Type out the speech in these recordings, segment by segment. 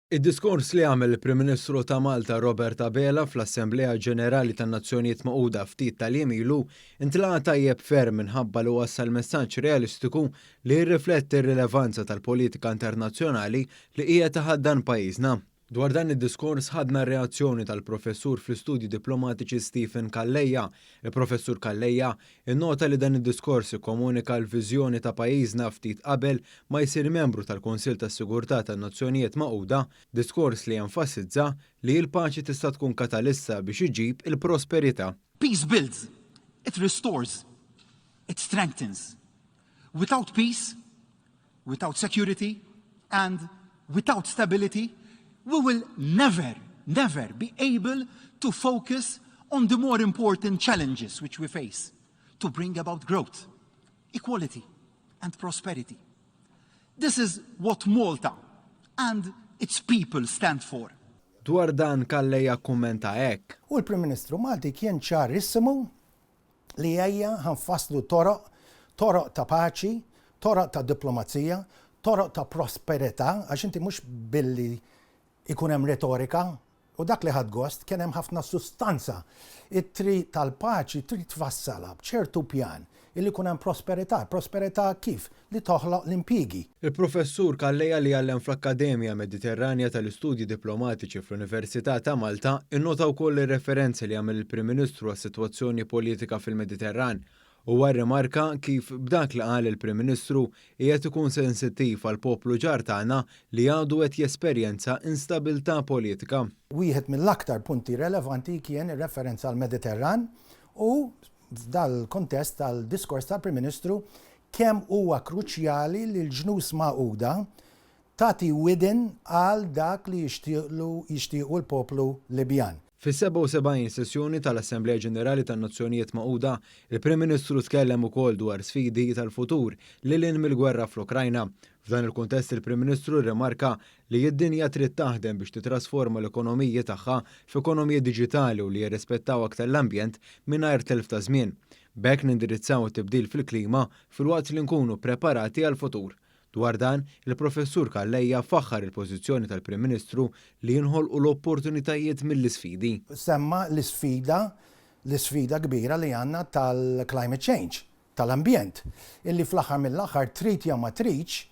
Id-diskors li għamel il-Prim Ministru ta' Malta Robert Abela fl-Assemblea Ġenerali tan-Nazzjonijiet Magħquda ftit tal-jiem ilu intlaqa' tajjeb ferm minħabba li wassal messaġġ realistiku li jirrifletti r-rilevanza tal-politika internazzjonali li qiegħed iħaddan pajjiżna. Dwar dan id-diskors ħadna r-reazzjoni tal-Professur fl-Istudji Diplomatiċi Stephen Calleja. Il-Professur Calleja innota li dan id-diskors ikkomunika l-viżjoni ta' pajjiżna ftit qabel ma jsir membru tal-Kunsill tas-Sigurtà tan-Nazzjonijiet Magħquda, diskors li enfasizza li l-paċi tista' tkun katalista biex iġib il-prosperità. Peace builds, it restores, it strengthens. Without peace, without security and without stability, we will never, never be able to focus on the more important challenges which we face to bring about growth, equality and prosperity. This is what Malta and its people stand for. Dwar dan Calleja kummenta hekk. U l-Prim Ministru Malti kien ċarissimu li ejja ħa nfasslu toroq, toroq ta' paċi, toroq ta' diplomazija, toroq ta' prosperità, għax inti mhux billi ikun hemm retorika, u dak li ħadt gost kien hemm ħafna sustanza. It-triq tal-paċi trid tfassalha b'ċertu pjan illi jkun hemm prosperità. Prosperità kif? Li toħloq l-impjiegi. Il-Professur Calleja, li għallem fl-Akkademja Mediterranja tal-Istudji Diplomatiċi fl-Università ta' Malta, innota wkoll ir-referenzi li għamel il-Prim Ministru għas-sitwazzjoni politika fil-Mediterran. Huwa rrimarka kif b'dak li qal il-Prim Ministru qiegħed ikun sensittiv għal poplu ġar tagħna li għadu qed jesperjenza instabilità politika. Wieħed mill-aktar punti relevanti kien ir-referenza għal Mediterran u f'dal-kontest tal-diskors tal-Prim Ministru kemm huwa kruċjali li l-Ġnus Magħquda tagħti widen għal dak li jixtiequ l-poplu Libjan. Fis-77 sessjoni tal-Assemblea Ġenerali tan-Nazzjonijiet Magħquda, il-Prim Ministru tkellem ukoll dwar sfidi tal-futur lil hinn mill-gwerra fl-Ukrajna. F'dan il-kuntest il-Prim Ministru rrimarka li d-dinja trid taħdem biex titrasforma l-ekonomiji tagħha f'ekonomiji diġitali u li jirrispettaw aktar l-ambjent mingħajr telf ta' żmien. B'hekk nindirizzaw it-tibdil fil-klima filwaqt li nkunu preparati għal-futur. Dwar dan, il-Professur Calleja faħħar il-pożizzjoni tal-Prim Ministru li jinħolqu l-opportunitajiet mill-isfidi. Semma l-isfida kbira li għandna tal-climate change, tal-ambjent, illi fl-aħħar mill-aħħar trid jew ma tridx,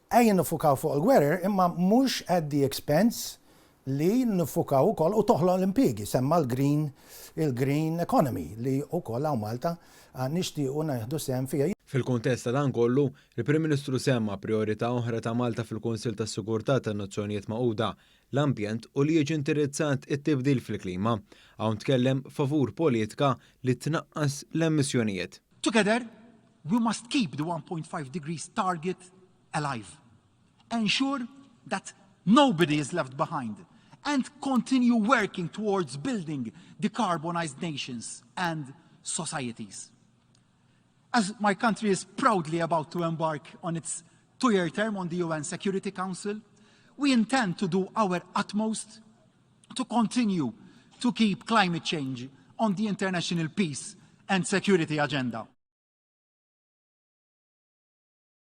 ejja nifukaw fuq il-gwerer imma mhux at the expense li nifukaw ukoll u toħloq l-impjiegi, semma l-green economy li wkoll hawn Malta nixtiequ nieħdu sehem fiha. Fil-kuntest ta' dan kollu, il-Prim Ministru semma priorità oħra ta' Malta fil-Kunsill tas-Sigurtà tan-Nazzjonijiet Magħquda, l-ambjent u li jiġi indirizzat it-tibdil fil-klima. Hawn tkellem favur politika li tnaqqas l-emissjonijiet. Together, we must keep the 1.5 degrees target alive. Ensure that nobody is left behind and continue working towards building decarbonized nations and societies. As my country is proudly about to embark on its 2-year term on the UN Security Council, we intend to do our utmost to continue to keep climate change on the international peace and security agenda.